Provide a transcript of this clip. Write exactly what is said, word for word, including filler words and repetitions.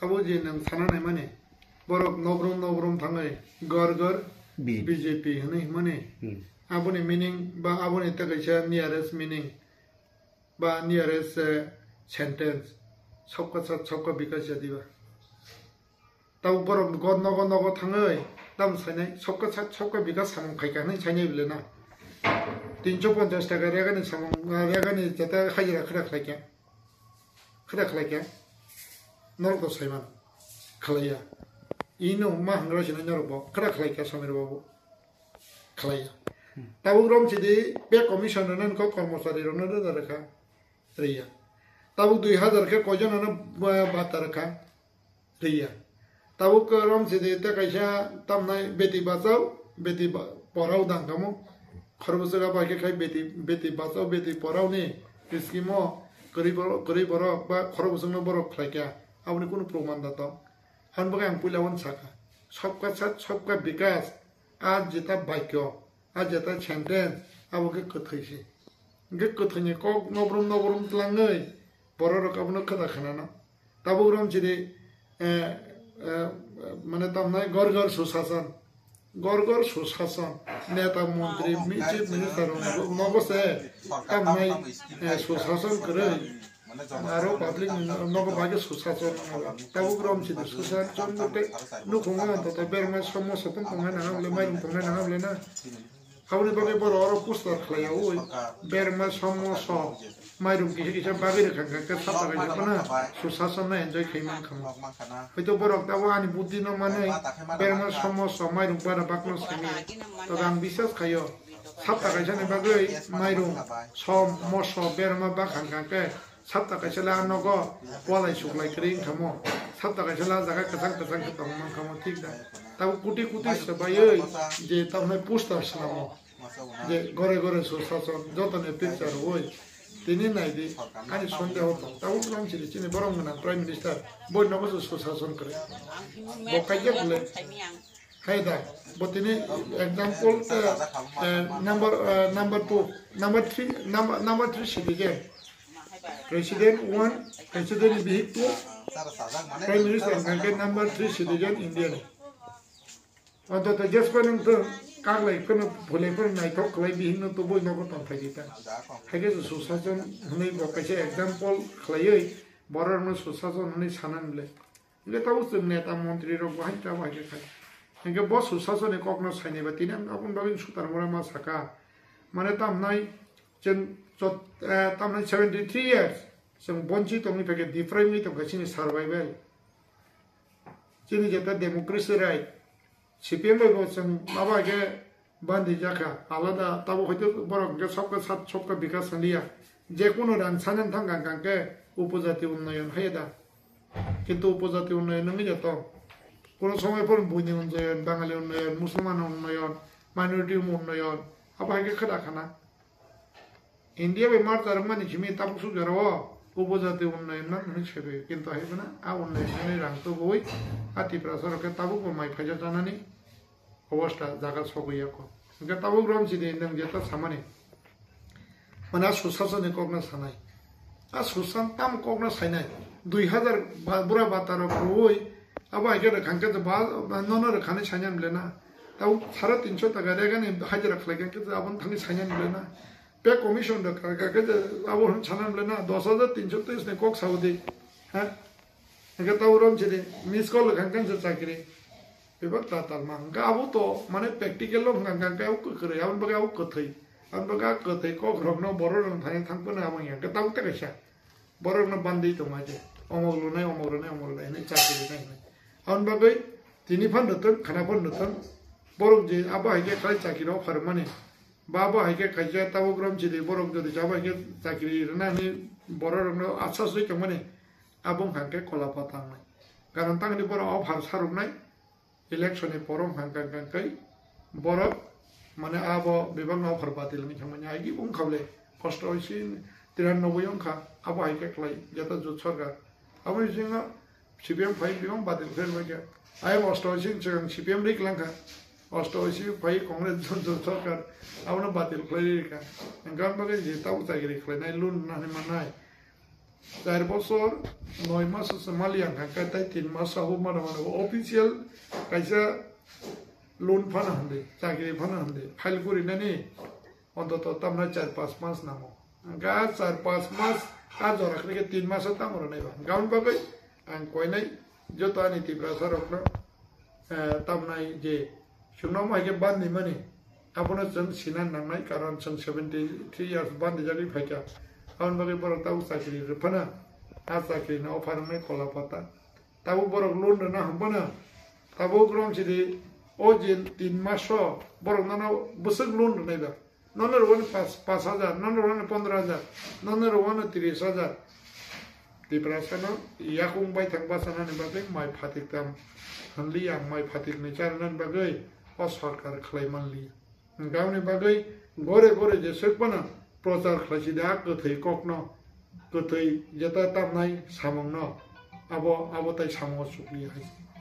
Tabuk je nwng sana naimani, borok nobrum nobrum thangwi gor gor B J P. B J P hwnwi himani. Hmm. Aboni meaning ba aboni tei kaisa nearest meaning ba nearest, eh, sentence, "Sabka saath, sabka vikas" ya diba? Tabuk borok gor nogo nogo thangwi tamo sainai, "Sabka saath, sabka vikas" samung khaikha hwnwi sainai bwle na? Tinso ponchas taka regani samung, ah, regani jeta hajira khwra khlaikha. Khwra khlaikha. Norok to saiman khlaiya. Ino ma hangra sinai norok bo khwra khlaikha Samir babu. Khlaiya. Tabuk rom sidi pay commission rwna kok kormochari rokno rwna rwkha. Riya. Tabuk dui hajar khe koijon ano ba-, bata rwkha. Riya. Tabuk rom sidi tei kaisa tamnai beti bachao, beti ba-, porao dang kamo. Khorokbwswk abo hai khe khai beti, beti bachao, beti porao ni scheme o kwrwi borok, kwrwi borok ba khorokbwswkno borok khlaikha. Aboni kunu proman da tong. Hwn bagwi ang puila wan sakha. Sabka saath, sabka vikas. A jeta bakyo, a jeta sentence, abo khe kwthwi se. Hwnkhe kwthwini kok nobrum nobrum tlangwi bororok abono khwda khanano. Tabuk rom chiri, eh, eh, mane tamnai gor gor susason. Gor gor susason. Neta montri, mi-, chief minister rok nogo se tamnai, eh, susason kwrwi. Aro public ni nogo bagwi susason nango. Tabuk rom chiri susason jote nukhungo antoto berma somo sotom tongnai nangam le, mairum tongnai nangam le na. Aboni bagwi borok oro poster khlaiya, oi, berma somo so, mairum kisa kisa bagwi rwkha, hwnkhe sabta kaisa phano susason no enjoy khai mankha. Hoito borok tabuk ani buddhi no manwi berma somo so, mairum bara bakno simi. Tobe ang biswas khaio, sabta kaisa ni bagwi mairum, som, moso, berma bakha hwnkhe Sapta kaisa le a nogo walai suklai kwrwi wngthamo. Sapta kaisa le a jaga kwchang kwchang khe tong mankhamo, thik da? Tabuk kuti kuti swbaiwi je tamhinai poster swnamo. Je gore gore Sushashan jotoni picture rwui tini naidi, ani sondeho tong. Tabuk wng sidi chini borok gwnang Prime Minister, boi nogo se Sushashan kwrwi. Bo kaijak le. Hai da, bo tini example, eh, eh, number, eh, number two, number three, number, number three citizen. President one, president bihik two, Prime Minister hwnkhe number three citizen India ni. Antoto jespa nung to kaglai kono phulai kono naithok khlai bihik no to boi nogo tong phai di ta. Hai khe Sushashan hwnwi bo kaisa example khlaiwi borok no Sushashan hwnwi sanani le. Hingke tabuk chwng neta montri rok bo hai ta bo hai khe khai. Hingke bo Sushashan ni kokno sainai ba tini ang aboni bagwi sutar mora ma saka. Mane tamnai chwng chot-, eh, tamnai seventy three years chwng bonchi tongwi phaikhe, diprai wngwi tongkha chini survival. Chini jeta democracy right. C P M bai bo chwng abo hai khe bandi jakha, alada, tabuk hoito borok hwnkhe sabka saath sabka vikas sanliya. Je kunu rang sanani thangkha hwnkhe upojati unnoyon hai da. Kintu upojati unnoyon wngwi ya tong. Kono somoy phano buini unnoyon, Bangali unnoyon, Musulman unnoyon, minority unnoyon, abo hai khe khwda khana. India bai marcha rwmani simi tabuk suk jora o upojati unnoyon nang hwnwi saibai, kintu hai phano a unnoyon nani rang tubui a Tiprasa rok khe tabuk bo mai phaijak janani obostha jaga sogwi ya kho. Hingke tabuk rom sidi nwng jeta samani. Mane a Sushashan ni kokno sanai. A Sushashan tam kokno sainai. Dui hajar ba-, bura bata rok rwui abo hai khe rwkha hwnkhe ba, ba nono rwkha hwnwi sainani le na. Tabuk sare tinso taka regani hajira khlai kha hwnkhe aboni thangwi sainani le na. Pay commission da kar kar khe je abo hwn sana bwle na dos hajar tinso tris ni kok Saudi. Ha? Hingke tau rom chini miss call khan khan se chakri. Bebak ta tal ma. Hingke abo to mane practical lo hwnka hingke abo kwkrwi. Aboni bagwi abo kwthwi. Aboni bagwi a kwthwi kok rok no borok rok thani thang phano abo hingke tau ta kaisa. Borok no bandwi tongma je. Omok lunai, omok lunai, omok lunai hinwi chakri nai hinwi. Aboni bagwi tini phan rwtwng, khana phan rwtwng. Borok je abo hai khe khai chakri rok pharmani. Ba bo hai khe kaisa tabuk rom chidi borok jodi jabo hai khe chakri rwna hinwi borok rokno acha sui tongmani, abo wngkha khe kola pata wngnai. Karon tangni borok offer sarwknai, election ni poro wngkha khe borok mane abo bebak no offer batil wngwi thangmani. Agi wngkha le kosto oisi tiranoboi wngkha, abo hai khe khlai jeta jut sarkar. Abo bisingo C P M phai bebak batil khlai rwbaikha. Ayang osto oisi swkang C P M rik langkha. Osto oisi phai Congress jot jot sarkar abono batil khlai rikha. Hingkhe ang bagwi je tabuk chakri khlainai, loan rwna hinwi mannai. Char bosor noi mas se mali ang kha, tai tin mas sa huma na mano official kaisa loan phana hande, chakri phana hande, file guri nani ontoto tamna char pas mas nango. Ga char pas mas, a jora khe tin mas tamo rwnai ba. Gaun bagwi ang koinai joto ani Tiprasa rokno, eh, tamnai je chwngno mai khe bandi mani, abono chwng sina nangnai, karon chwng seventy three years bandi jagwi phaikha. Aboni bagwi borok tabuk chakri rwphana, a chakri no offer wngnai kola pata. Tabuk borok loan rwna hwnphana, tabuk rom sidi o je tin maso borok nono bwswk loan rwnai ba. Nono rwani pas, pas hajar, nono rwani pondro hajar, nono rwani tris hajar. Tiprasano yakung baithang bachanani bagwi mai phatik tam hwnli ang mai phatik ni charwnani bagwi o sorkar khlai manli. Hwnkhe aboni bagwi gore gore jeswk phano prochar khlaisidi a kwthwi kokno, kwthwi jeta tamnai samungno, abo, abo tai samungo chukliya hai.